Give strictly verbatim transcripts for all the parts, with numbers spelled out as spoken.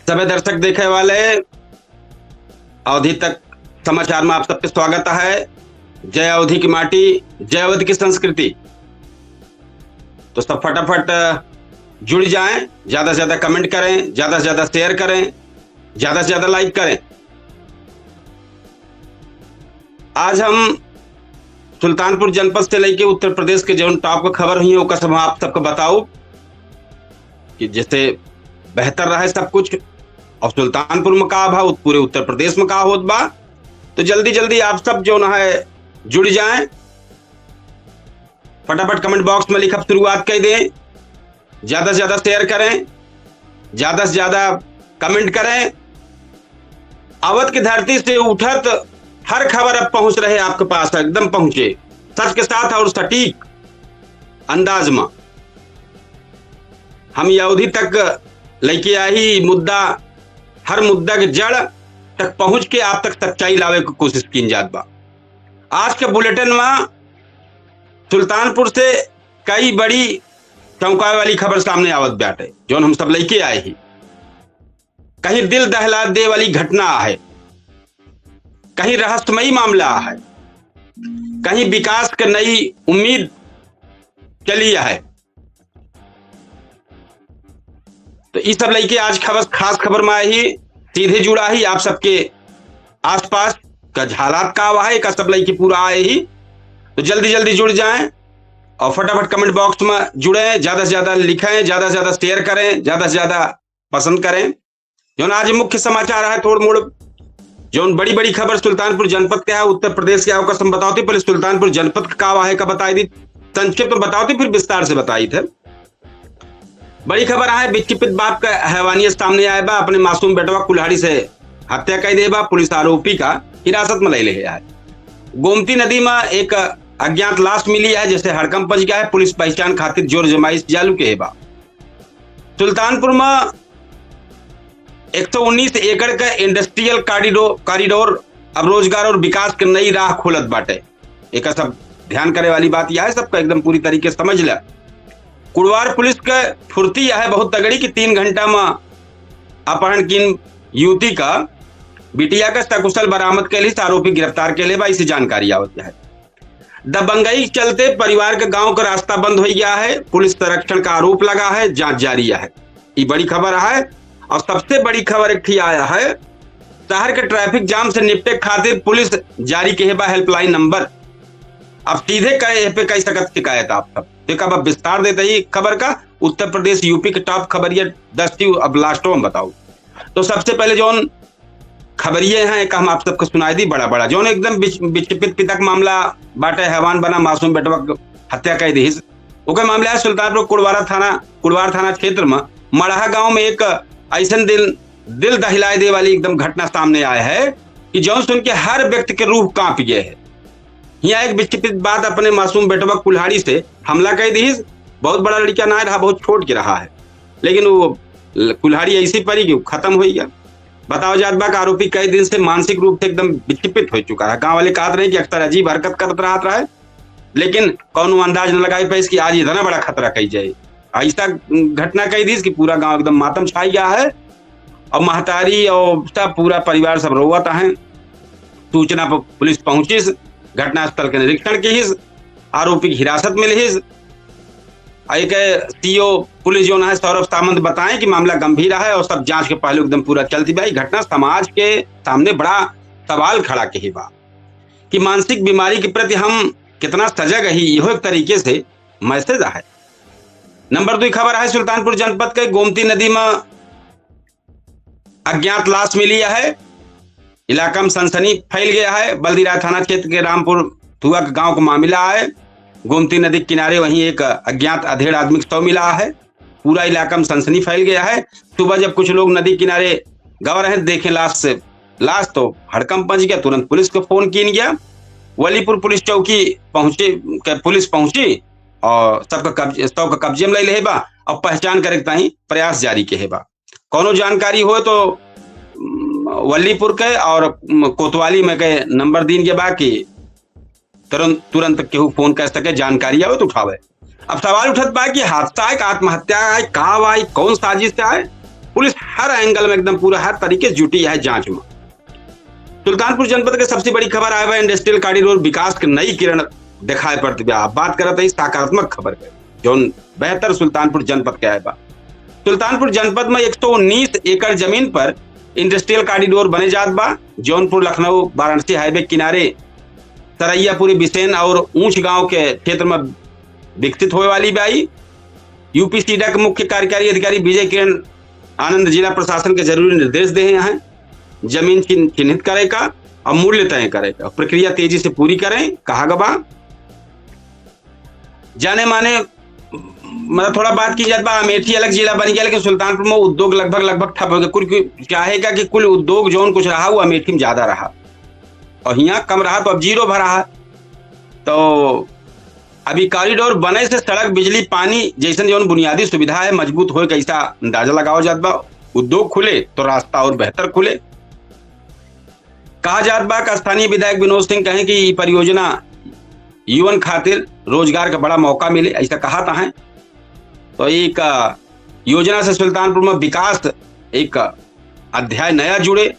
सभे दर्शक देखे वाले, अवधी तक समाचार में आप सबके स्वागत है। जय अवधी की माटी, जय अवध की संस्कृति। तो सब फटाफट जुड़ जाएं, ज्यादा से ज्यादा comment करें, ज्यादा से ज्यादा share करें, ज्यादा से ज्यादा like करें। आज हम सुल्तानपुर जनपद से लेके उत्तर प्रदेश के जौन top के खबर हुई है, ओकर सब हम आप सबके बताउब कि जैसे बेहतर रहे सब कुछ, और सुल्तानपुर में का भा, उत-, पूरे उत्तर प्रदेश में का होत बा। तो जल्दी जल्दी आप सब जौन है जुड़ जाएं, फटाफट comment box में लिखब शुरुआत कर दें, ज्यादा से ज्यादा share करें, ज्यादा से ज्यादा comment करें। अवध की धरती से उठत हर खबर अब पहुंच रहे आपके पास, एकदम पहुंचे, सच के साथ और सटीक अंदाज में। हम ये अवधी तक लेके आई मुद्दा, हर मुद्दा के जड़ तक पहुंच के आप तक सच्चाई लावे की कोशिश कीन जात बा। आज के bulletin में सुल्तानपुर से कई बड़ी चौंकावे वाली खबर सामने आवत बाटे, जौन हम सब लेके आए ही। कहीं दिल दहला दे वाली घटना है, कहीं रहस्यमयी मामला है, कहीं विकास के नई उम्मीद चली है। तो ई सब लेके आज खबर, खास खबर में आए ही, सीधे जुड़ा ही आप सबके आसपास का हालात का हुआ है, का सब लेके पूरा आए ही। तो जल्दी जल्दी जुड़ जाएं और फटाफट comment box में जुड़ें, ज्यादा से ज्यादा लिखें, ज्यादा से ज्यादा share करें, ज्यादा से ज्यादा पसंद करें। जौन आज मुख्य समाचार है, थोड़ मोड़ जौन बड़ी बड़ी खबर सुल्तानपुर जनपद के है, उत्तर प्रदेश के है, ओकर सब बतावती, पहले सुल्तानपुर जनपद का का हुआ है का बताई दी, संक्षिप्त में बतावती, फिर विस्तार से बताई थे। बड़ी खबर है, विक्षिपित बाप का हैवानियत सामने आए बा, अपने मासूम बेटवा कुल्हाड़ी से हत्या कर दे बा, पुलिस आरोपी का हिरासत में ले ले है। गोमती नदी में एक अज्ञात लाश मिली है, जिसे हड़कंप मच गया है, पुलिस पहचान खातिर जोर जमाइश चालू के बा। सुल्तानपुर में एक सौ उन्नीस एकड़ का industrial corridor, corridor अब रोजगार और विकास के नई राह खोलत बाटे। एक सब ध्यान करे वाली बात यह है, सबका एकदम पूरी तरीके से समझ ले। कुड़वार पुलिस के फुर्ती यह है बहुत तगड़ी कि तीन घंटा में अपहरण किन युवती का बिटिया का सकुशल बरामद के लिए आरोपी गिरफ्तार के लिए बा, इसी जानकारी आवत है। दबंगई के चलते परिवार के गांव का रास्ता बंद हो गया है, पुलिस संरक्षण का आरोप लगा है, जांच जारी है। ये बड़ी खबर है। और सबसे बड़ी खबर एक ठे आया है, शहर के traffic jam से निपटे खातिर पुलिस जारी के बा helpline number। अब सीधे कहे, एह पे कह सकत शिकायत आप सब। देखा, अब विस्तार देते ही खबर का, उत्तर प्रदेश, यूपी के top खबरिया दस थी, अब last में बताओ। तो सबसे पहले जौन खबरिये हैं, एक हम आप सबको सुनाई दी, बड़ा बड़ा जौन एकदम विच-, विक्षिपित पिता के मामला बाटे, हैवान बना मासूम बेटवा के हत्या कर दीस। ओकर मामला है सुल्तानपुर कुड़वारा थाना, कुड़वार थाना क्षेत्र में मड़हा गांव में एक ऐसन दिल, दिल दहिलाए दे वाली एकदम घटना सामने आए है कि जौन सुन के हर व्यक्ति के रूह कांप गए है। हियां एक विक्षिपित बाप अपने मासूम बेटवा कुल्हाड़ी से हमला कर दीस। बहुत बड़ा लड़का ना रहा, बहुत छोट के रहा है, लेकिन वो ल-, कुल्हाड़ी ऐसी पड़ी कि वो खत्म हो गया। बताओ जात बा कि आरोपी कई दिन से मानसिक रूप से एकदम विक्षिपित हो चुका है। गांव वाले कहत रहे कि अक्सर अजीब हरकत करत रहत रहे, लेकिन कौनो अंदाज न लगाई पाइस कि आज इतना बड़ा खतरा कई जाए। ऐसा घटना कई दीस कि पूरा गांव एकदम मातम छाई गया है और महतारी और सब पूरा परिवार सब रोवत है। सूचना पर पुलिस पहुंचिस, घटनास्थल के निरीक्षण किहिस, आरोपी की हिरासत में लिहिस। आ एक सीओ पुलिस जौन है सौरभ सामंत बताएं कि मामला गंभीर है और सब जांच के पहलू एकदम पूरा चलती बा। ई घटना समाज के सामने बड़ा सवाल खड़ा किहे बा कि मानसिक बीमारी के प्रति हम कितना सजग ही, इहो एक तरीके से message है। नंबर दुई खबर है सुल्तानपुर जनपद के गोमती नदी में अज्ञात लाश मिली है, इलाका में सनसनी फैल गया है। बल्दीराय थाना क्षेत्र के रामपुर थुआ के गांव का मामला है। गोमती नदी के किनारे वहीं एक अज्ञात अधेड़ आदमी का शव मिला है। पूरा इलाका में सनसनी फैल गया है। सुबह जब कुछ लोग नदी किनारे गवा रहे, देखे लाश से, लाश तो हड़कंप मच गया, तुरंत पुलिस को फोन कीन गया। वलीपुर पुलिस चौकी पहुंचे, के पुलिस पहुंची और सबका कब्जे, शव का कब्जे में ले ले बा और पहचान करे के ताई प्रयास जारी के बा। कौनो जानकारी हो तो, उम, वलीपुर के और, उम, कोतवाली में के नंबर दीन के बा कि तुरंत, तुरंत केहू फोन कर सके, जानकारी आवे तो उठावे। अब सवाल उठत बा कि हादसा है कि आत्महत्या है, का बा, कौन साजिश है? पुलिस हर एंगल में एकदम पूरा हर तरीके से जुटी है जांच में। सुल्तानपुर जनपद के सबसे बड़ी खबर आए बा, इंडस्ट्रियल कॉरिडोर विकास के नई किरण दिखाई पड़त बा। अब बात करत है सकारात्मक खबर के, जौन बेहतर सुल्तानपुर जनपद के आए बा। सुल्तानपुर जनपद में एक सौ उन्नीस एकड़ जमीन पर इंडस्ट्रियल कॉरिडोर बने जात बा। जौनपुर, लखनऊ, वाराणसी हाईवे किनारे सरैयापुरी, बिसेन और ऊंच गांव के क्षेत्र में विकसित होए वाली बा ई। यूपी सीडा के मुख्य कार्यकारी अधिकारी विजय किरण आनंद जिला प्रशासन के जरूरी निर्देश दे हैं, जमीन चिन्ह-, चिन्हित करे का और मूल्य तय करे का, प्रक्रिया तेजी से पूरी करें, कहा गबा। जाने माने, मतलब, थोड़ा बात की जात बा, अमेठी अलग जिला बन गया, लेकिन सुल्तानपुर में उद्योग लगभग, लगभग ठप हो गए। कुल की-, क्या है क्या कि कुल उद्योग जौन कुछ रहा, वो अमेठी में ज्यादा रहा, और हियाँ कम रहा, तो अब जीरो भरा है। तो अभी कॉरिडोर बने से सड़क, बिजली, पानी जैसन जौन बुनियादी सुविधा है, मजबूत होए, कैसा अंदाजा लगावा जात बा। उद्योग खुले तो रास्ता और बेहतर खुले। कहा जात बा कि स्थानीय विधायक विनोद सिंह कहें कि ई परियोजना युवन खातिर रोजगार का बड़ा मौका मिले, ऐसा कहा था है। तो एक, अ, योजना से सुल्तानपुर में विकास एक अध्याय नया जुड़े,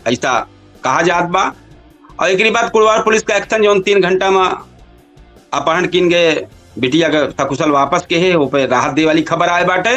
ऐसा कहा जात बा। और एकरी बाद कुड़वार पुलिस का एक्शन, जौन तीन घंटा में अपहरण किन गए बिटिया के सकुशल वापस के है, वो पे राहत दे वाली खबर आए बाटे।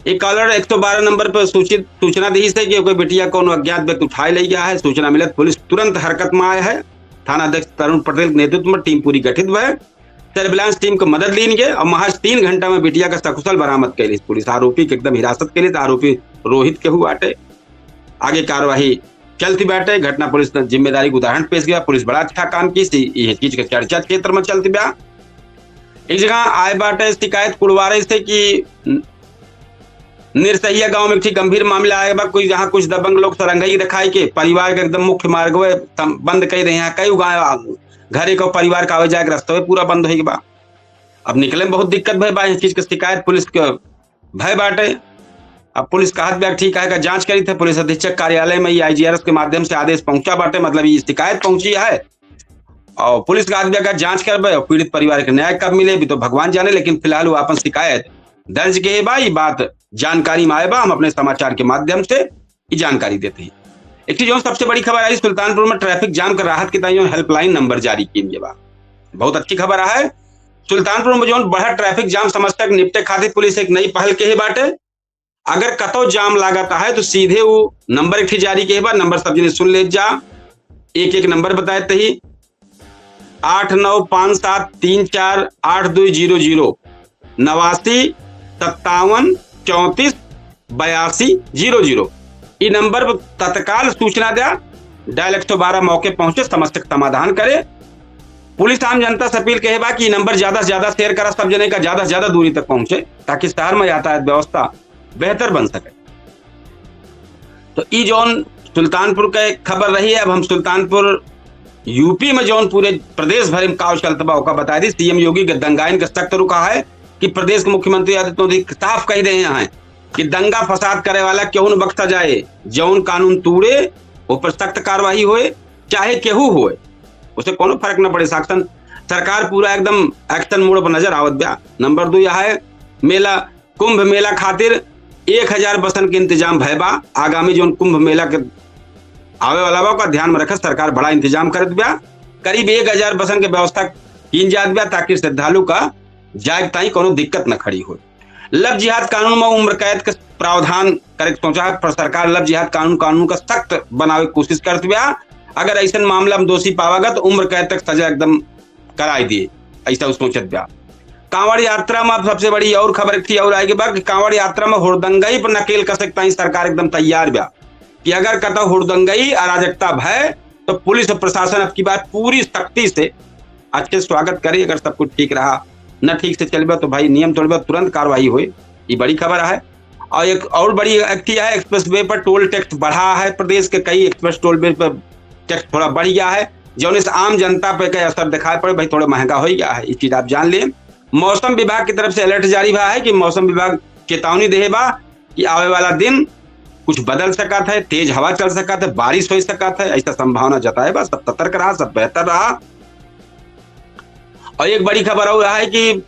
एक कॉलर एक सौ बारह नंबर पर सूचित, सूचना दी से कि कोई बिटिया कोनो अज्ञात व्यक्ति उठाए ले गया है। सूचना मिलत पुलिस तुरंत हरकत में आए है। थाना अध्यक्ष तरुण पटेल के नेतृत्व में टीम पूरी गठित हुए। सर्विलांस टीम के मदद लीन गए और महज तीन घंटा में बिटिया का सकुशल बरामद कैली पुलिस। आरोपी के एकदम हिरासत के लिए, तो आरोपी रोहित के हुआ आटे। आगे कार्यवाही चलती बाटे। घटना पुलिस ने जिम्मेदारी के उदाहरण पेश किया। पुलिस बड़ा अच्छा काम की सी, ये चीज के चर्चा क्षेत्र में चलती बा। एक जगह आए बाटे शिकायत कुड़वारे से कि न-, निरसहिया गांव में एक ठे गंभीर मामला आए बा, कोई जहां कुछ दबंग लोग सरंगई दिखाई के परिवार के एकदम मुख्य मार्ग में तम-, बंद कर रहे हैं। कई गांव, घर एक परिवार का आवे जाए के रास्ता पूरा बंद हो गया बा। अब निकले में बहुत दिक्कत भय बा। इस चीज के शिकायत पुलिस के भय बाटे। अब पुलिस कहत बा ठीक है का जांच करी थे। पुलिस अधीक्षक कार्यालय में ई आईजीआरएस के माध्यम से आदेश पहुंचा बाटे, मतलब ई शिकायत पहुंची है और पुलिस कहत बा का जांच करबे और पीड़ित परिवार के न्याय कब मिले, भी तो भगवान जाने। लेकिन फिलहाल वो अपन शिकायत दर्ज के बा, ई बात जानकारी में आए बा, हम अपने समाचार के माध्यम से ई जानकारी देते हैं। एक चीज और सबसे बड़ी खबर आई, सुल्तानपुर में ट्रैफिक जाम के राहत के ताई हेल्पलाइन नंबर जारी किया गया बा। बहुत अच्छी खबर है। सुल्तानपुर में जौन बड़ा ट्रैफिक जाम समस्या के निपटे खातिर पुलिस एक नई पहल के है बाटे। अगर कतौ जाम लागत है तो सीधे वो नंबर एक ठे जारी के बा, नंबर सब जने सुन ले जा, एक एक नंबर बताए तही, आठ नौ पाँच सात तीन चार आठ दो जीरो जीरो, नवासी सत्तावन चौंतीस बयासी जीरो जीरो। ई नंबर पर तत्काल सूचना द्या, डायल एक सौ बारह मौके पहुंचे, समस्या के समाधान करे। पुलिस आम जनता से अपील कहे बा कि ई नंबर ज्यादा से ज्यादा शेयर करा, सब जने का ज्यादा से ज्यादा दूरी तक पहुंचे, ताकि शहर में यातायात व्यवस्था बेहतर बन सके। तो ई जौन सुल्तानपुर का एक खबर रही है, अब हम सुल्तानपुर यूपी में जौन पूरे प्रदेश भर में काव चलत बा, ओका बता दी। सीएम योगी के दंगाइन के सख्त रुखा है कि प्रदेश के मुख्यमंत्री आदित्यनाथ साफ कह रहे हैं कि दंगा फसाद करे वाला केहू न बख्शा जाए, जौन कानून तोड़े, ओह पर सख्त कार्रवाई होए, चाहे केहू होए, उसे कोनो फर्क न पड़े। शासन सरकार पूरा एकदम एक्शन मोड पर नजर आवत बा। नंबर दो यह है, मेला, कुंभ मेला खातिर एक हजार बसन के इंतजाम भय बा। आगामी जौन कुंभ मेला के आवे वाला बा, ओकर ध्यान में रखत सरकार बड़ा इंतजाम करत बा। करीब एक हजार बसन के व्यवस्था कीन जात बा, ताकि श्रद्धालु का जाए के ताई कोनो दिक्कत न खड़ी हो। लव जिहाद कानून में उम्र कैद के प्रावधान करे के सोचा है, पर सरकार लव जिहाद कानून, कानून का सख्त बनावे के कोशिश करत बा। अगर ऐसन मामला में दोषी पावा गया तो उम्र कैद तक सजा एकदम कराई दिए, ऐसा उ सोचत बा। कांवड़ यात्रा में अब सबसे बड़ी और खबर एक थी और आएगी बा कि कांवड़ यात्रा में हुड़दंगई पर नकेल कसे के ताई सरकार एकदम तैयार बा कि अगर कतौ हुड़दंगई, अराजकता भय तो पुलिस और प्रशासन अब की बार पूरी सख्ती से अच्छे स्वागत करे। अगर सब कुछ ठीक रहा, न ठीक से चलबा तो भाई नियम तोड़बा, तुरंत कार्रवाई होए। ये बड़ी खबर है। और एक और बड़ी एक थी है, एक्सप्रेसवे पर टोल टैक्स बढ़ा है। प्रदेश के कई एक्सप्रेस टोलवे पर टैक्स थोड़ा बढ़ गया है, जौन से आम जनता पे का असर दिखाई पड़े। भाई थोड़ा महंगा हो गया है, ये चीज आप जान लें। मौसम विभाग की तरफ से अलर्ट जारी हुआ है कि मौसम विभाग चेतावनी दे बा कि आवे वाला दिन कुछ बदल सकत है, तेज हवा चल सकत है, बारिश हो सकत है, ऐसा संभावना जताए बा। सब सतर्क रहा, सब बेहतर रहा। और एक बड़ी खबर और है कि, अ,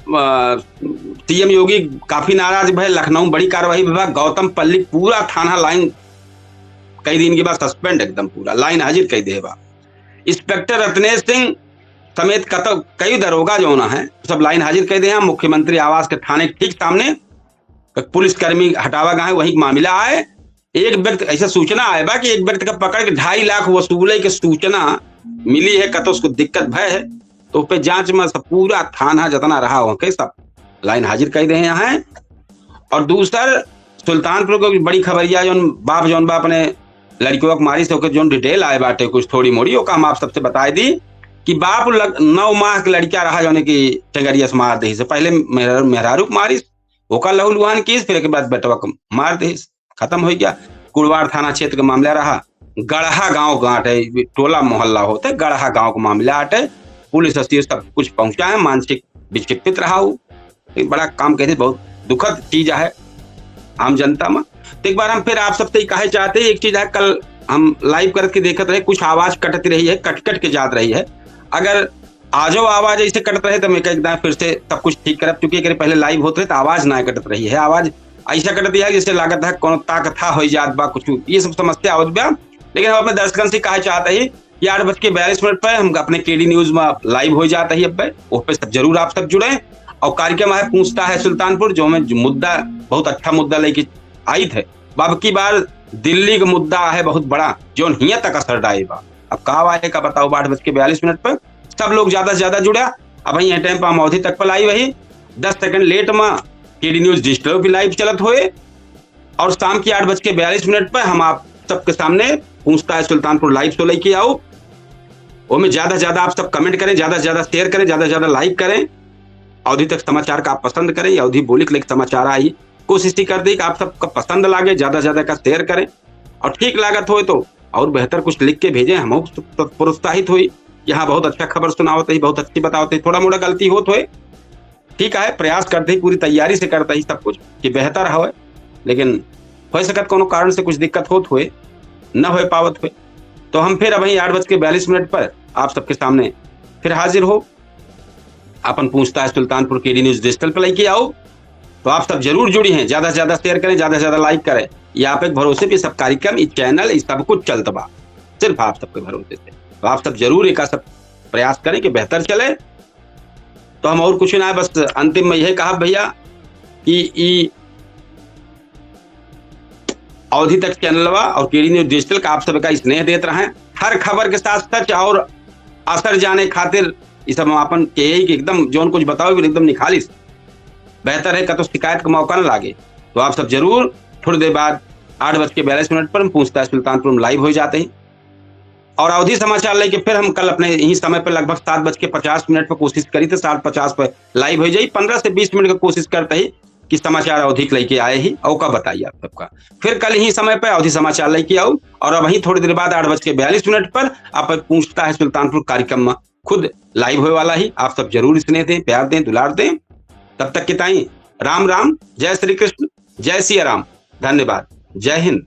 सीएम योगी काफी नाराज भए, लखनऊ में बड़ी कार्रवाई भए बा, गौतम पल्ली पूरा थाना लाइन कई दिन के बाद सस्पेंड, एकदम पूरा लाइन हाजिर कई दे बा। इंस्पेक्टर रत्नेश सिंह समेत कत-, कई दरोगा जौन है, सब लाइन हाजिर कई दे हैं। मुख्यमंत्री आवास के थाने के ठीक सामने पुलिसकर्मी हटावा गए, वही मामला आए। एक व्यक्ति, ऐसा सूचना आए बा कि एक व्यक्ति का पकड़ के ढाई लाख वसूले के सूचना मिली है, कतो उसको दिक्कत भय है, तो पे जांच में सब पूरा थाना जितना रहा हो के सब लाइन हाजिर कई दे हैं। और दूसर सुल्तानपुर को बड़ी खबरिया, जौन बाप, जौन बाप ने लड़कियों को मारी से ओकर जौन डिटेल आए बाटे कुछ थोड़ी मोड़ी, ओका हम आप सबसे बताए दी कि बाप लग-, नौ माह के लड़का रहा, जौन की टेंगरिया से मार दे से पहले मेहरारू, मेहरारू को मारिस, ओका लहू लुहान कीस, फिर के बाद बेटवा को मार दे, खत्म हो गया। कुड़वार थाना क्षेत्र का मामला रहा, गढ़हा गांव का आटे, टोला मोहल्ला होते, गढ़हा गांव का मामला आटे। पुलिस असी सब कुछ पहुंचा है, मानसिक विक्षिप्त रहा हो। एक बड़ा काम कहते, बहुत दुखद चीज है आम जनता में। तो एक बार हम फिर आप सबसे ही कहे चाहते हैं, एक चीज है, कल हम लाइव करके देखत रहे, कुछ आवाज कटती रही है, कट कट के जात रही है। अगर आजो आवाज ऐसे कटत रहे तो मैं एक दाएं फिर से सब कुछ ठीक करब, क्योंकि एकरे पहले लाइव होत रहे तो आवाज ना कटत रही है। आवाज ऐसा कटत है जैसे लागत है कोनो ताकथा हो जात बा कुछ, ये सब समस्या आवत बा। लेकिन हम अपने दर्शकन से कहा चाहते हैं कि आठ बज के बयालीस मिनट पर हम अपने केडी न्यूज में लाइव हो जाता है, अब ओह पे सब जरूर आप सब जुड़े। और कार्यक्रम है पूछता है सुल्तानपुर, जो में जो मुद्दा, बहुत अच्छा मुद्दा लेके आई थे। अब की बार दिल्ली का मुद्दा है बहुत बड़ा, जो हियां तक असर डाए बा। अब का आए का बताओ, आठ बज के बयालीस मिनट पर सब लोग ज्यादा से ज्यादा जुड़ा। अब यह टाइम पर हम अवधी तक पर लाइव है, दस सेकंड लेट में केडी न्यूज डिजिटल भी लाइव चलत होए। और शाम की आठ बज के बयालीस मिनट पर हम आप सबके सामने पूछता है सुल्तानपुर लाइव शो लेके आओ। ओमे ज्यादा से ज्यादा आप सब कमेंट करें, ज्यादा से ज्यादा शेयर करें, ज्यादा से ज्यादा लाइक करें। अवधी तक समाचार का आप पसंद करें या अवधी बोली के लेके समाचार आई, कोशिश ही कर दी कि आप सबका पसंद लागे, ज्यादा से ज्यादा का शेयर करें। और ठीक लागत होए तो और बेहतर कुछ लिख के भेजें, हम प्रोत्साहित हुई। यहाँ बहुत अच्छा खबर सुनावत ही, बहुत अच्छी बतावत ही, थोड़ा मोड़ा गलती होत होए, ठीक है, प्रयास करते ही, पूरी तैयारी से करते ही सब कुछ कि बेहतर होए, लेकिन हो सकत कोनो कारण से कुछ दिक्कत होत होए, न हो पावत होए, तो हम फिर अबहीं आठ बज के बयालीस मिनट पर आप सबके सामने फिर हाजिर हो। अपन पूछता है सुल्तानपुर केडी न्यूज डिजिटल पर लेके आओ, तो आप सब जरूर जुड़ी हैं, ज्यादा से ज्यादा शेयर करें, ज्यादा से ज्यादा लाइक करें। ये आप एक भरोसे पे सब कार्यक्रम, ये चैनल, ये सब कुछ चलत बा सिर्फ आप सबके भरोसे से। तो आप सब जरूर एक सब प्रयास करें कि बेहतर चले। तो हम और कुछ ना, बस अंतिम में यह कहा भैया कि ई अवधी तक चैनलवा और केडी न्यूज डिजिटल का आप सब का स्नेह देत रहें। हर खबर के साथ सच और असर जाने खातिर ई सब हम आपन के यही कि एकदम जौन कुछ बताओ एकदम निखालिस बेहतर है, कतो शिकायत का मौका न लागे। तो आप सब जरूर थोड़ी देर बाद आठ बज के बयालीस मिनट पर हम पूछता है सुल्तानपुर में लाइव हो जाते हैं। और अवधी समाचार लेके फिर हम कल अपने यही समय पर लगभग सात बज के पचास मिनट पर कोशिश करी थे, सात पचास पर लाइव हो जाई। पन्द्रह से बीस मिनट का कोशिश करते ही कि समाचार अवधी के लेके आए ही, और का बताइए आप सबका। फिर कल ही समय पर अवधी समाचार लेके आऊ, और अबहीं थोड़ी देर बाद आठ बज के बयालीस मिनट पर आप पूछता है सुल्तानपुर कार्यक्रम में खुद लाइव होए वाला ही। आप सब जरूर स्नेह दें, प्यार दें, दुलार दें। तब तक के ताई राम राम, जय श्री कृष्ण, जय सिया राम, धन्यवाद, जय हिंद।